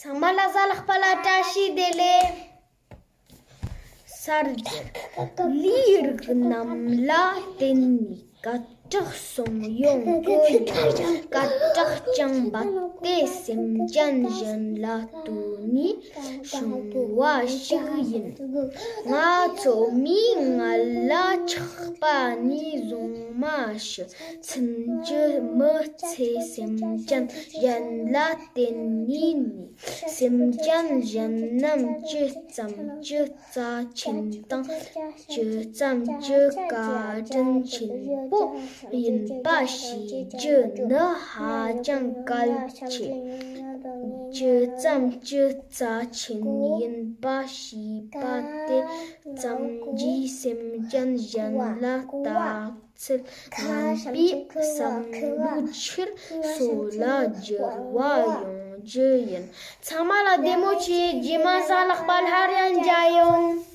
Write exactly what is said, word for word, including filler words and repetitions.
ཚང་མ་ལ་གཟའ་ལྷག་པ་ལ་བཀྲ་ཤིས་བདེ་ལེགས། གསར་འགྱུར། ལུས་རིགས་རྣམས་ལ་བརྟེན་ནས་སྐད་གྲགས་སྲུང་ཡོང་གི་ཡོད། སྐད་གྲགས་རྐྱང་པ་དེ་སེམས་ཅན་གཞན་ལ་བསྟོད་ནས་བྱུང་བ་ཞིག་ཡིན། ང་ཚོ་མིའི་མངལ་ལ་ཆགས་པ་ནས་བཟུང་མ་ཤི་ཚུན་གྱི་མི་ཚེ་སེམས་ཅན་གཞན་ལ་བརྟེན་ནས་ནི། སེམས་ཅན་གཞན་རྣམས་ཇི་ཙམ་ཇི་རྩ་ཆེན་དང་ཇི་ཙམ་ཇི་བཀའ་དྲིན་ཆེན་པོ་ཡིན་པ་ཤེས་རྒྱུ་ནི་ཧ་ཅང་གལ་ཆེ། ཇི་ཙམ་ཇི་རྩ་ཆེན་ཡིན་པ་ཤེས་པ་དེ་ཙམ་གྱིས་སེམས་ཅན་གཞན་ལ་ལྟ་ཚུལ་ངན་པའི་བསམ་བློའི་ཕྱིར་སོ་ལ་འགྱུར་བ་ཡོང་རྒྱུ་ཡིན། ཚང་མ་ལ་བདེ་མོ་བྱོས། རྗེས་མ་གཟའ་ལྷག་པ་སླར་ཡང་མཇལ་ཡོང་།